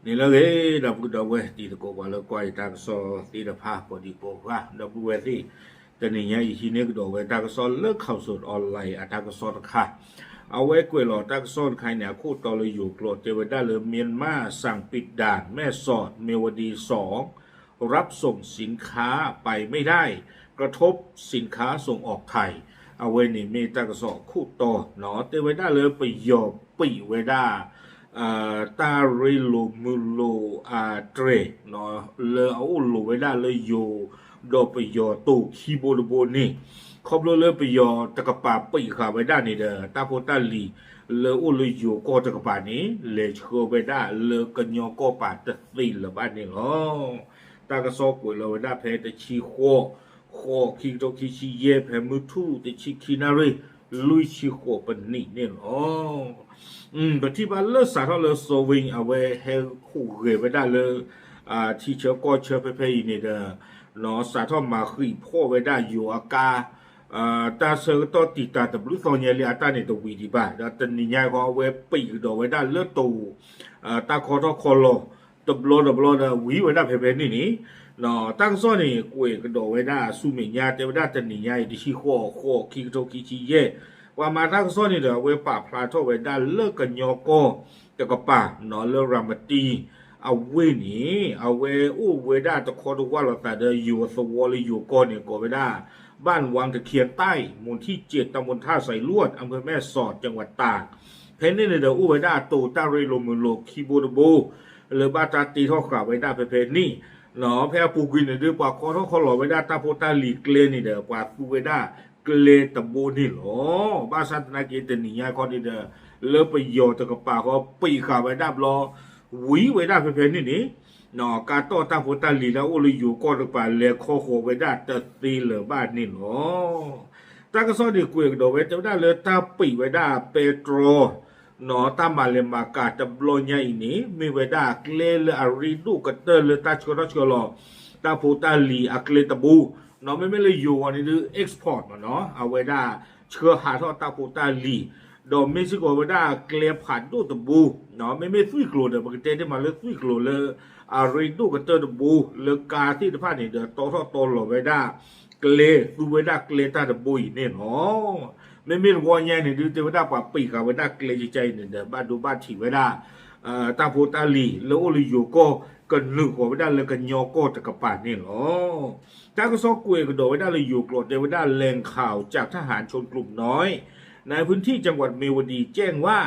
န့ၣ်လၢအဂ့ၤ ဒီပုၢ်ဒီဝဲၢ်တံၤသကိး ပှၤလၢကွၢ်ယတၢ်ကစီၣ်သ့ၣ်တဖၣ် ကိးဒံကိးဂၤ ဒီပုၢ်ဝဲၢ်သ့ၣ်, တနံၤညါအံၤ ဟံးန့ၢ်ကဒီးဝဲတၢ်ကစီၣ်လၢ Khaosod Online အတၢ်ကစီၣ်တခါ, အဝဲကွဲးလီၤတၢ်ကစီၣ်တခါအံၤန့ၣ် အခိၣ်တီလၢယိၤကျိာ် တဲဝဲဒၣ်လၢ မြန်မာ့ สั่งปิดด่านแม่สอด เมียวดีสอง รับส่งสินค้าไปไม่ได้ กระทบสินค้าส่งออกไทย အဝဲန့ၣ်မ့ၢ်တၢ်ကစီၣ်အခိၣ်တီ, တဲဝဲဒၣ်လၢပယီၤပံးဝဲဒၣ် တၢ်ရ့လိာ်မုာ်လိာ်အတြဲၤ လၢအအိၣ်လိၤဝဲဒၣ်လၢယိၤ ဒီးပယီၤတိၤခံဘိတဘိန့ၣ်, ခီဖျိလၢပယီၤတကပၤပံးဃာ်ဝဲဒၣ်န့ၣ်ဒီး တၢ်ဖိတၢ်လံၤလၢအိၣ်လၢယိၤကီၢ်တကပၤန့ၣ် လဲၤဆှၢဝဲဒၣ်လၢကညီကီၢ်ပၤတသ့လၢၤဘၣ်န့ၣ်လီၤ. တၢ်ကစီၣ်ကွဲးလီၤဝဲဒၣ်ဖဲတဆံဃိး ဃိး ခံကထိခံဆံယဲၢ် ဖဲမုၢ်ထူၣ်တဆံခံနၣ်ရံၣ် လွံၢ်ဆံဃိးပနံးန့ၣ်လီၤ. ပထံၣ်ဘၣ်လၢစးထီၣ်လၢ Sawin အဝဲဟဲဟူးဂဲၤဝဲဒၣ်လၢ ထံဆၢကီၢ်ဆၢဖဲဖဲအံၤန့ၣ်ဒီး စးထီၣ်မၤဃံးဖီၣ်ဝဲဒၣ်ယိၤအကါ တၢ်ဆၢကတီၢ်တံာ်တာ်တဘျုးသီညါလံအတၢ်န့ၣ်တဝံၤဒံးဘၣ် ဒီးတနံၤညါဃီအဝဲပံးကဒီးဝဲဒၣ်လၢတအိၣ် တၢ်ခီထီၣ်ခီလီၤ တဘျီတဘျီဒီးဝံၤဝဲဒၣ်ဖဲဖဲန့ၣ်န့ၣ်, တၢ်ကစီၣ်န့ၣ် ကွဲးကဒီးဝဲဒၣ်ဆူမဲာ်ညါ တဲဝဲဒၣ်တနံၤညါအံၤ တဆံဃိး ဃိး ခံကထိခံဆံယဲၢ် ပှၤမၤတၢ်ကစီၣ်န့ၣ်ဒီး အဝဲပာ်ဖျါထီၣ်ဝဲဒၣ်လၢကညီကီၢ်တကပၤ လၢ ရၤမတံ အဝ့ၢ်န့ၣ် အဝဲအိၣ်ဝဲဒၣ်တခီတဝၢ်လိာ်သးဒီးယိၤသဝီလၢယိၤကီၢ်န့ၣ် ကိးဝဲဒၣ် บ้านวังตะเคียนใต้ หมู่ที่เจ็ด ตำบลท่าสายลวด อำเภอแม่สอด จังหวัดตาก ဖဲန့ၣ်န့ၣ်ဒီးအိၣ်ဝဲဒၣ်အတိၤတၢ်ရ့လိာ်မုာ်လိာ်ခံဘိတဘိ လၢဘၣ်တၢ်တ့ထီၣ်ဃာ်ဝဲဒၣ်ဖဲဖဲန့ၣ်, ဖဲအပူၤကွံာ်န့ၣ်ဒုး ပှၤခီထီၣ်ခီလီၤဝဲဒၣ်တၢ်ဖိတၢ်လံၤကျဲန့ၣ်ဒီး ပှၤသူဝဲဒၣ်ကျဲတဘိန့ၣ်လီၤ. ဘၣ်ဆၣ်သနာ်က့တနံၤညါခီန့ၣ်ဒီး လၢပယီၤတကပၤဃီပံးဃာ်ဝဲဒၣ်ဘျီ ဝံၤဝဲဒၣ်ဖဲဖဲန့ၣ်န့ၣ် ကါတီၢ်တၢ်ဖိတၢ်လံၤလၢအအိၣ်လၢယိၤကီၢ်တကပၤ လဲၤခီဃီၤဝဲဒၣ်တသ့လၢၤဘၣ်န့ၣ်လီၤ. တၢ်ကစီၣ်န့ၣ်ကွဲးကဒီးဝဲတဲဝဲဒၣ်လၢတၢ်ပံးဝဲဒၣ်ပဲတြီ တၢ်မၤလဲၤမၤကၤတဘျီညါအံၤန့ၣ် မ့ၢ်ဝဲဒၣ်ကျဲလၢအရ့ဒိၣ်ကတၢၢ်လၢတၢ်ဆှၢထီၣ်ဆှၢလီၤ တၢ်ဖိတၢ်လံၤအကျဲတဘိ, မ့မ့ၢ်လၢယိၤဂီၤန့ၣ်ဒုး export မ့ၢ်နီၤ အဝဲဒၣ်ဆှၢဟးထီၣ်တၢ်ဖိတၢ်လံၤ, ဒီးမ့ၢ်စ့ၢ်ကီးဝဲဒၣ်ကျဲဖးဒိၣ်တဘိ, မ့မ့ၢ်သွံၣ်ကျိၤဒီး ပကတဲတ့ၢ်မးလၢသွံၣ်ကျိၤလၢ အရ့ဒိၣ်ကတၢၢ်တဘိ လၢကါသ့ၣ်တဖၣ်န့ၣ်ဒီး တီထီၣ်တီလီၤဝဲဒၣ် ကျဲ သူဝဲဒၣ်ကျဲတၢ်တဘိအံၤန့ၣ်လီၤ. မ့မ့ၢ်တဝီညါန့ၣ်ဒုး တဲဝဲဒၣ်ပှၤပံးဃာ်ဝဲဒၣ်ကျဲကကါအံၤန့ၣ်ဒီး ဘၣ်ဒိဘၣ်ထံးဝဲဒၣ် တၢ်ဖိတၢ်လံၤလၢအိၣ်လၢယိၤကီၢ် ကနုာ်ဃီၤဝဲဒၣ်လၢကညီကီၢ်တကပၤန့ၣ်လီၤ. တၢ်ကစီၣ်ကွဲးကဒီးဝဲဒၣ်လၢယိၤကျိာ် တဲဝဲဒၣ် แหล่งข่าวจากทหารชนกลุ่มน้อย ในพื้นที่จังหวัดเมียวดีแจ้งว่า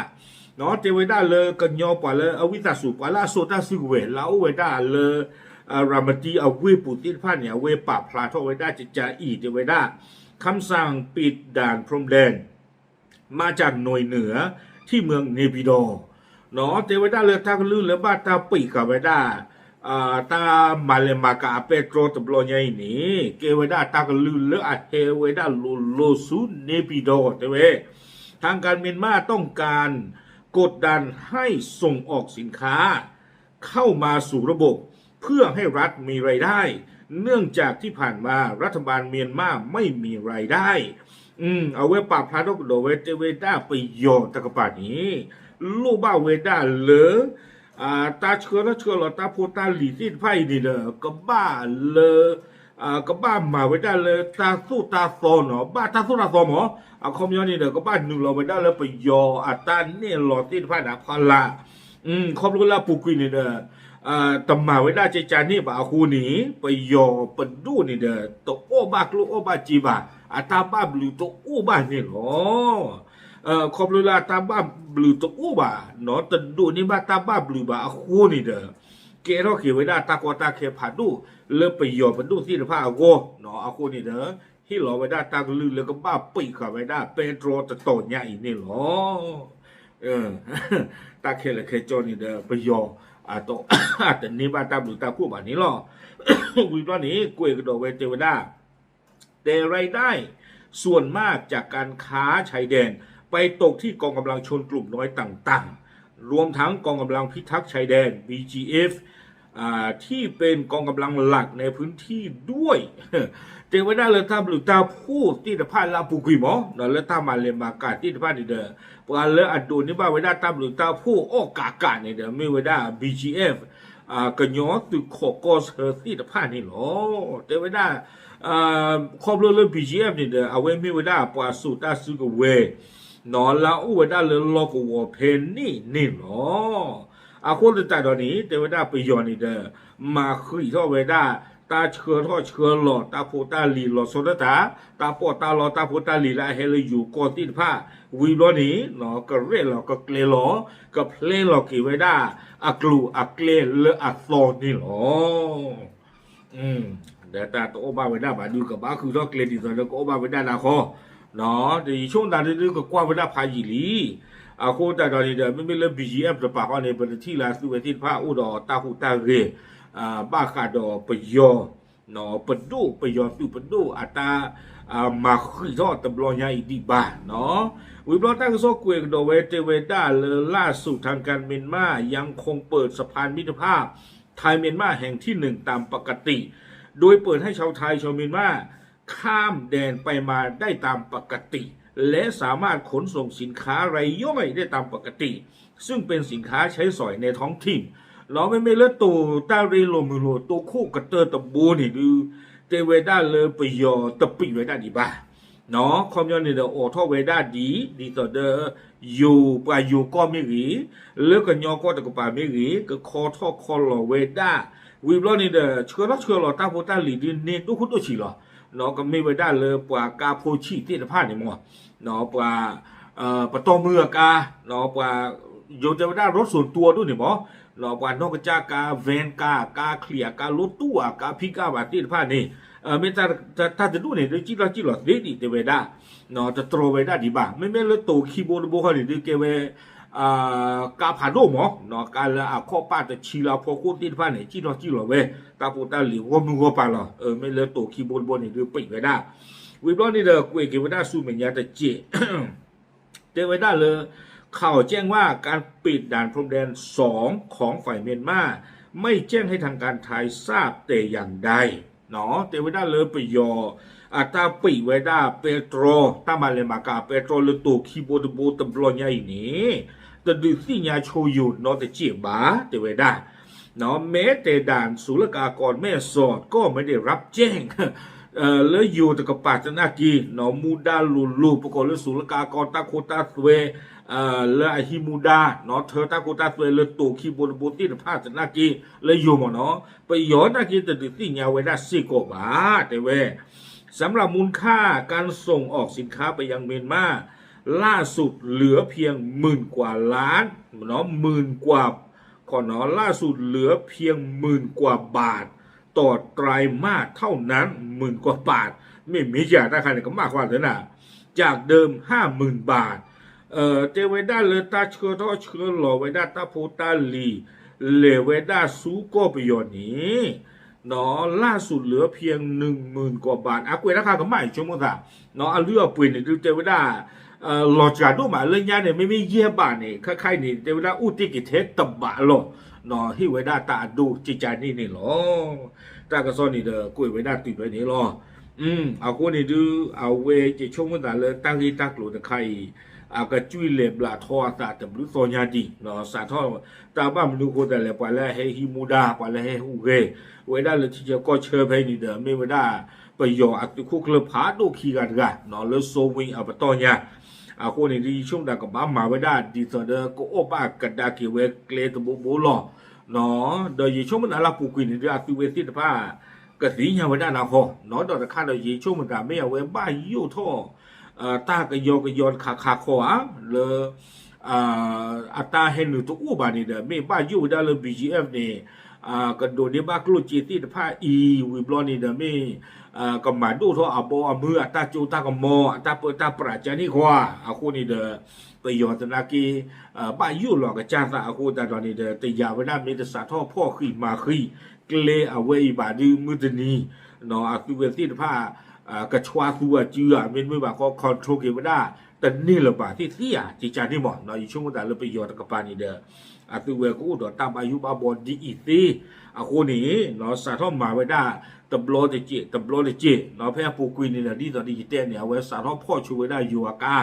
တဲဝဲဒၣ်လၢကညီပှၤလၢအဝံသးစူၤ ပှၤလၢအစိာ်တၢ်စုကဝဲၤ လၢအအိၣ်ဝဲဒၣ်လၢ ရၤမတံအဝ့ၢ်ပူၤသ့ၣ်တဖၣ်န့ၣ် အဝဲပာ်ဖျါထီၣ်ဝဲဒၣ်ကကါအံၤ တဲဝဲဒၣ် คำสั่งปิดด่านพรมแดน มาจากหน่วยเหนือที่เมืองเนปิดอร์ တဲဝဲဒၣ်လၢတၢ်ကလုၢ်လၢဘၣ်တၢ်ပံးဃာ်ဝဲဒၣ် တၢ်မၤလဲၤမၤကၤအပဲတြီတဘျီညါအံၤန့ၣ် ကဲဝဲဒၣ်တၢ်ကလုၢ်လၢအဟဲဝဲဒၣ်လိၤလိၤဆူ เนปิดอร์ တဲဝဲ ทางการเมียนมาต้องการกดดันให้ส่งออกสินค้า เข้ามาสู่ระบบ เพื่อให้รัฐมีรายได้ เนื่องจากที่ผ่านมารัฐบาลเมียนมาไม่มีรายได้ အဝဲပာ်ဖျါထီၣ်ကဒီးဝဲတဲဝဲဒၣ်ပယီၤတကပၤန့ၣ် လိၣ်ဘၣ်ဝဲဒၣ်လၢ တၢ်ဆှၢထီၣ်ဆှၢလီၤတၢ်ဖိတၢ်လံၤသ့ၣ်တဖၣ်အံၤန့ၣ်ဒီး ကဘၣ်လၢ ကဘၣ်မၤဝဲဒၣ်လၢတၢ်သိၣ်တၢ်သီနီၤ ဘၣ်တၢ်သိၣ်တၢ်သီမး အခီပညီန့ၣ်ဒီး ကဘၣ်နုာ်လီၤဝဲဒၣ်လၢပယီၤအတၢ်နဲၣ်လီၤသ့ၣ်တဖၣ်န့ၣ်ဖီလာ် ခီဖျိလၢအပူၤကွံာ်န့ၣ်ဒီး တမၤဝဲဒၣ်ကကါန့ၣ်ဘၣ်အဃိန့ၣ် ပယီၤပဒိၣ်န့ၣ်ဒီး တအီၣ်ဘၣ်ကျိၣ်အီၣ်ဘၣ်စ့ဘၣ် အတၢ်ဘၣ်ဘျုးတအိၣ်ဘၣ်န့ၣ်လီၤ. ခီဖျိလၢအတၢ်ဘၣ်ဘျုးတအိၣ်ဘၣ် တဒိးန့ၢ်ဘၣ်တၢ်ဘၣ်ဘျုးဘၣ်အဃိန့ၣ်ဒီး ကဲထီၣ်က့ၤဝဲဒၣ်တၢ်ကီတၢ်ခဲဖးဒိၣ် လၢပယီၤပဒိၣ်သ့ၣ်တဖၣ်အဂီၢ်အဃိန့ၣ်ဒီး ဟ့ၣ်လီၤဝဲဒၣ်တၢ်ကလုၢ်လၢကဘၣ်ပံးဃာ်ဝဲဒၣ်ပဲတြီတတီၤညါအံၤန့ၣ်လီၤ. တၢ်ခဲလၢာ်ခဲဆ့န့ၣ်ဒီး ပယီၤ အတန့ၢ်ဘၣ်တၢ်ဘျုးတၢ်ဖှိၣ်ဘၣ်န့ၣ်လီၤ. ဝံၤဘျီန့ၣ် ကွဲးကဒီးဝဲတဲဝဲဒၣ် แต่รายได้ส่วนมากจากการค้าชายแดน ไปตกที่กองกำลังชนกลุ่มน้อยต่างๆ รวมทั้งกองกำลังพิทักษ์ชายแดน บีจีเอฟ ที่เป็นกองกำลังหลักในพื้นที่ด้วย တဲဝဲဒၣ်လၢတၢ်ဘျုးတၢ်ဖှိၣ်သ့ၣ်တဖၣ်လၢအပူၤကွံာ်မး လၢတၢ်မၤလဲၤမၤကၤသ့ၣ်တဖၣ်န့ၣ်ဒီး ပှၤလၢအဒိးန့ၢ်ဘၣ်ဝဲဒၣ်တၢ်ဘျုးတၢ်ဖှိၣ်အီၣ်ကးကးန့ၣ်ဒီး မ့ၢ်ဝဲဒၣ် ဘီၣ်ကၠံၣ်အ့ၣ်ဖ် ကညီသုးခိးကီၢ်ဆၢသ့ၣ်တဖၣ်န့ၣ်လီၤ. တဲဝဲဒၣ် ခီဖျိလၢ ဘီၣ်ကၠံၣ်အ့ၣ်ဖ် န့ၣ်ဒီး အဝဲမ့ၢ်ဝဲဒၣ်ပှၤစိာ်တၢ်စုကဝဲၤ လၢအအိၣ်ဝဲဒၣ်လၢလီၢ်ကဝီၤဖဲန့ၣ်န့ၣ်လီၤ. အဃိသတးဒီးန့ၣ် တဲဝဲဒၣ်ပယီၤန့ၣ်ဒီး မၤဃံးထီၣ်ဝဲဒၣ် တၢ်ဆှၢထီၣ်ဆှၢလီၤ တၢ်ဖိတၢ်လံၤလီၤဆီဒၣ်တၢ် တၢ်ပီးတၢ်လီ တၢ်ဖိတၢ်လံၤလၢအဟဲလၢယိၤကီၢ်သ့ၣ်တဖၣ် ဝံၤဘျီန့ၣ် ကရဲၣ်လီၤကကျဲၤလီၤ ကဖျဲလီၤက့ၤဝဲဒၣ် အကျိၤအကျဲလၢအသီန့ၣ်လီၤ. ဒီးတၢ်တအီၣ်ဘၣ်ဝဲဒၣ်ဘၣ်ဒုး ကဘၣ်ဃုထီၣ်ကျဲဒ်သိးဒီး ကအီၣ်ဘၣ်ဝဲဒၣ်နၤဃီ, ဒီးယဆိကမိၣ်သးဒုး ကကွၢ်ဝဲဒၣ်ဖးယံာ်လံ. အဃိသတးဒီးန့ၣ်ဒီး မ့မ့ၢ်လၢ ဘီၣ်ကၠံၣ်အ့ၣ်ဖ် တပၤဃီန့ၣ် ပတထံၣ်လၢအသုဝဲသ့ၣ်တဖၣ် အိၣ်ဒီးတၢ်ဟူးတၢ်ဂဲၤ ဘၣ်ဃးဒီးပယီၤ ပဒိၣ် ပယီၤသုးပဒိၣ်အတၢ် မၤဃံးထီၣ်တဘျီညါအံၤဒံးဘၣ်. ဝံၤဘျီတၢ်ကစီၣ်ကွဲးကဒီးဝဲ တဲဝဲဒၣ်လၢ ล่าสุดทางการเมียนมายังคงเปิดสะพานมิตรภาพ ไทยเมียนมาแห่งที่หนึ่งตามปกติ โดยเปิดให้ชาวไทยชาวเมียนมา ข้ามแดนไปมาได้ตามปกติ และสามารถขนส่งสินค้ารายย่อยได้ตามปกติ ซึ่งเป็นสินค้าใช้สอยในท้องถิ่น လီၤမ့မ့ၢ်လၢတိၤတၢ်ရ့လိာ်မုာ်လိာ် တိၤခိၣ်ကတၢၢ်တဘိန့ၣ်ဒုး တဲဝဲဒၣ်လၢပယီၤတပံးဝဲဒၣ်ဒံးဘၣ်. ခီပညီန့ၣ်ဒီး အိးထီၣ်ဝဲဒၣ်ဒ် ဒ်သိးဒီး ယိၤ ပှၤယိၤကီၢ်မ့ၢ်ဂ့ၤ, လၢကညီကီၢ်တကပၤမ့ၢ်ဂ့ၤ, ကခီထီၣ်ခီလီၤဝဲဒၣ်, ဝံၤဘျီန့ၣ်ဒီး ဆှၢထီၣ်ဆှၢလီၤတၢ်ဖိတၢ်လံၤဒုးန့ၢ်ဒိၣ်ခိၣ်ဒိၣ်ဆံးလီၤ. ကမ့ၢ်ဝဲဒၣ်လၢပှၤကါဖိဆံးသ့ၣ်တဖၣ်န့ၣ်မ့ၢ် ပှၤ ပတီၢ်မုၢ်အကါ, ပှၤ ယိၤတဲဝဲဒၣ် รถส่วนตัว ဒိၣ်န့ၣ်မ့ၢ်, ပှၤနီၢ်ကစၢ်ကါ, van ကါ, ကါချံးအကါ, รถตู้ အကါ, pickup ဘၣ်သ့ၣ်တဖၣ်န့ၣ်, မ့ၢ်တၢ်တဒူၣ်န့ၣ်ဒုး စံၣ်ထီၣ်စံၣ်လီၤသ့ဒံးတဲဝဲဒၣ်, တတြီဝဲဒၣ်ဒံးဘၣ်. မ့မ့ၢ်လၢတိၤခံဘိတဘိဃီန့ၣ်ဒုးကဲဝဲ ကါဖးဒိၣ်မ့ၢ်, ကါလၢအခီၣ်ပၣ်တဆံလၢအဖီခိၣ်သ့ၣ်တဖၣ်န့ၣ် စံၣ်ထီၣ်စံၣ်လီၤဝဲ တၢ်ဖိတၢ်လံၤဂီၢ်မုၢ်ဂီၢ်ပၤလီၤ. မ့ၢ်လၢတိၤခံဘိတဘိန့ၣ်ဒုးပံးဝဲဒၣ်, ဝံၤဘျီန့ၣ်ဒီး ကွဲးက့ၤဝဲဒၣ်ဆူမဲာ်ညါတစဲး တဲဝဲဒၣ်လၢ ข่าวแจ้งว่าการปิดด่านพรมแดนสองของฝ่ายเมียนมา ไม่แจ้งให้ทางการไทยทราบแต่อย่างใด တဲဝဲဒၣ်လၢပယီၤ အတၢ်ပံးဝဲဒၣ်ပဲတြီ တၢ်မၤလဲၤမၤကၤပဲတြီလၢတိၤခံဘိတဘိတဘျီညါအံၤန့ၣ် တဒုးသ့ၣ်ညါဆိယိာ်နီတစဲးဘၣ် တဲဝဲဒၣ် แม้แต่ด่านศุลกากรแม่สอดก็ไม่ได้รับแจ้ง လၢယိၤတကပၤသနာ်က့ မူဒါလိၤလိၤ ပကိးလၢ ศุลกากร တၢ်ခိတၢ်သွဲ လၢအဟံးမူဒါ ထၢတၢ်ခိတၢ်သွဲလၢတိၤခံဘိတဘိသ့ၣ်တဖၣ်သနာ်က့ လၢယိၤမ့ၢ်နီၤ ပယီၤနာ်က့ တဒုးသ့ၣ်ညါဝဲဒၣ်စ့ၢ်ကီးဘၣ် တဲဝဲ สำหรับมูลค่าการส่งออกสินค้าไปยังเมียนมา ล่าสุดเหลือเพียงหมื่นกว่าบาท ต่อไตรมาสเท่านั้น หมื่นกว่าบาท ต่อไตรมาสเท่านั้น หมื่นกว่าบาท မ့ၢ်မ့ၢ်ယၤတၢ်ခါန့ၣ် ကမၣ်ကွၢ်လၢနၤ จากเดิมห้าหมื่นบาท တဲဝဲဒၣ်လၢတၢ်ဆှၢထီၣ်ဆှၢလီၤဝဲဒၣ်တၢ်ဖိတၢ်လံၤ လဲၤဝဲဒၣ်ဆူကီၢ်ပယီၤန့ၣ် ล่าสุดเหลือเพียงหนึ่งหมื่นกว่าบาท အကွဲးတၢ်ခါကမၣ်အံၤဆိကမိၣ်သး အလုၢ်အပှ့ၤန့ၣ်ဒုးတဲဝဲဒၣ် လီၤစှၤဒိၣ်မး လၢညါန့ၣ် မ့မ့ၢ်ယဲၢ်ဘးန့ၣ် ခဲခါအံၤန့ၣ် တဲဝဲဒၣ်အိၣ်တ့ၢ်က့ၤထဲတဘးလီၤ ဟ့ၣ်ဝဲဒၣ်တၢ်အဒိၣ်ကကန့ၣ်န့ၣ်လီၤ. တၢ်ကစီၣ်န့ၣ်ဒီးကွဲးဝဲဒၣ်တုၤဖဲန့ၣ်လီၤ. အဃိန့ၣ်ဒုး အဝဲယဆိကမိၣ်သးလၢတၢ်ဂ့ၢ်တၢ်ကျိၤတခါအံၤ အကစၢ်လဲၤဘျးထီအသးတဘျုးသီညါဒံး စးထီၣ် တၢ်ဘၣ်မနုၤအဃိသတးလဲၣ် ပှၤလၢအဟဲဟံးမူဒါ ပှၤလၢဟဲဟူးဂဲၤ ဝဲဒၣ်လၢထံဆၢကီၢ်ဆၢဖဲအံၤန့ၣ်ဒီး မ့ၢ်ဝဲဒၣ် ပယီၤအသုးခိၣ်ကျၢၢ်ဖးဒိၣ်ခံဂၤတဂၤ လၢစိဝ့အပတီၢ်ညါ အဃိန့ၣ်ဒုး ယဆိကမိၣ်သးကဘၣ်မၤဝဲဒၣ်ဒ်သိးဒီး ကအီၣ်ဘၣ်ကဒါက့ၤဝဲကျဲတဘိဘိလီၤ. ဒီးယဆိကမိၣ်သးလၢအပူၤကွံာ်န့ၣ်ဒုး အသုးဝဲသ့ၣ်တဖၣ် ကသ့ၣ်ညါဝဲဒၣ်နၤဃီ ဒီးတခါဒီးယဆိကမိၣ်သး မ့ၢ်အဝဲဘၣ်ယိၣ်ထီၣ် တၢ်ကယီကယီတခါခါခီဧါ လၢ အတၢ်ဟဲနုာ်တအိၣ်ဘၣ်န့ၣ်ဒီး မ့ၢ်ဘၣ်ယိၣ်ဝဲဒၣ်လၢ ဘီၣ်ကၠံၣ်အ့ၣ်ဖ် န့ၣ် ကဒိးန့ၢ်ဘၣ်ကျိၣ်စ့သ့ၣ်တဖၣ်အံၤ ဝံၤဘျီန့ၣ်ဒီးမ့ၢ် ကမၤဒိၣ်ထီၣ်အဘီအမုၢ်အတၢ်ကၠိတၢ်ကမီၤ အတၢ်ပၢတၢ်ပြးကန့ၣ်ဃီဧါ အဃိန့ၣ်ဒီး ပယီၤသနာ်က့ ဘၣ်ယိၣ်လီၤကစၢ်သးအဃိသတးဒီးန့ၣ်ဒီး တယာ်ဝဲဒၣ်မ့ၢ်တစးထီၣ်ဖီၣ်ဃံးမၤဃံး ကျဲအဝဲအံၤဘၣ်ဒုးမုၢ်တနံၤ အသုးဝဲသ့ၣ်တဖၣ် ကဆှါသူအစုဧါ မ့တမ့ၢ်ဘၣ်ဃီ control က့ၤဝဲဒၣ် တန့ၢ်လၢၤဘၣ်သ့ၣ်သ့ၣ်ဧါ ကကန့ၣ်မး ယဆိကမိၣ်သးလၢပယီၤတကပၤန့ၣ်ဒီး အသုဝဲကအိၣ်ဒီးတၢ်ဘၣ်ယိၣ်ဘၣ်ဘီဒ်အံၤသ့ အဃိန့ၣ် စးထီၣ်မၤဝဲဒၣ် တဘျီတက့ၢ် တဘျီတက့ၢ် ဖဲအပူၤကွံာ်န့ၣ်ဒီး ဒ်သိးဒီးယတဲန့ၣ် အဝဲစးထီၣ်ဖီၣ်ဆိဝဲဒၣ်ယိၤအကါ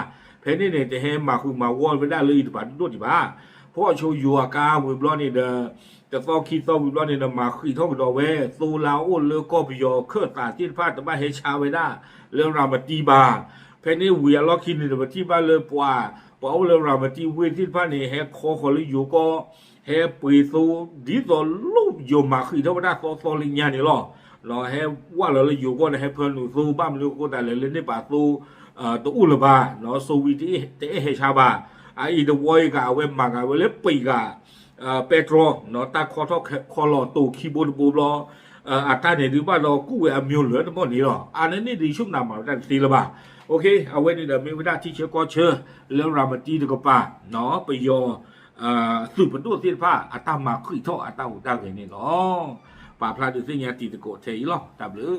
ဖဲန့ၣ်န့ၣ် တဟဲမၤဃုာ်မၤဂီၢ်ဝဲဒၣ်လၢအံၤတပၤဒိၣ်ဒိၣ်ဒံးဘၣ် ဖီၣ်ဆိယိၤအကါဝံၤဘျီန့ၣ်ဒီး တသီခံသီဝံၤဘျီန့ၣ်ဒီး မၤဃံးထီၣ်ကဒီးဝဲ သိလၢအအိၣ်လၢကီၢ်ပယီၤခၢၣ်သးသ့ၣ်တဖၣ် တဘၣ်ဟဲဆါဝဲဒၣ်လၢရၤမတံဘၣ်. ဖဲန့ၣ်ဝံၤအလီၢ်ခံန့ၣ်ဒီး ပထံၣ်ဘၣ်လၢပှၤ ပှၤအိၣ်လၢရၤမတံဝ့ၢ်သ့ၣ်တဖၣ်န့ၣ် ဟဲခီဃီၤလၢယိၤကီၢ် ဟဲပှ့ၤသိ ဒ်သိးလိၣ်ယိၤမၤဃံးထီၣ်ဝဲဒၣ်သီသီလၢညါန့ၣ်လီၤ. ဟဲဝၢ်လီၤလၢယိၤကီၢ်န့ၣ် ဟဲဖၢနုာ်သိ ဘၣ်မနုၤအဃိသတးလဲၣ် လၢန့ၣ်ပာ်သိ တအိၣ်လၢၤဘၣ် စိဝံတအဲၣ်ဟဲဆါဘၣ်. အအံၤတဝီအံၤဂၤ အဝဲမၤဂၤဝဲလၢပံာ်ဂၤ ပဲတြီ တၢ်ခီထီၣ်ခီလီၤတိၤခံဘိတဘိဘျီ အတၢ်န့ၣ်ဒုးဘၣ်ဒီးကူၣ်ဝဲအမံၤလၢတဘီၣ်န့ၣ်လီၤ. အါန့ၣ်န့ၣ်ဒုး ယဆိကမိၣ်မၤဝဲဒၣ်တသ့လၢၤဘၣ်. အဝဲန့ၣ်ဒီးမ့ၢ်ဝဲဒၣ်ထံဆၢကီၢ်ဆၢ လၢရၤမတံတကပၤ ပယီၤ သုးပဒိၣ်သ့ၣ်တဖၣ် အတၢ်မၤဃံးထီၣ်အတၢ်ဟူးတၢ်ဂဲၤန့ၣ်လီၤ. ပာ်ဖျါဒုးသ့ၣ်ညါတံၤသကိးထဲအံၤလီၤ. တၢ်ဘျုး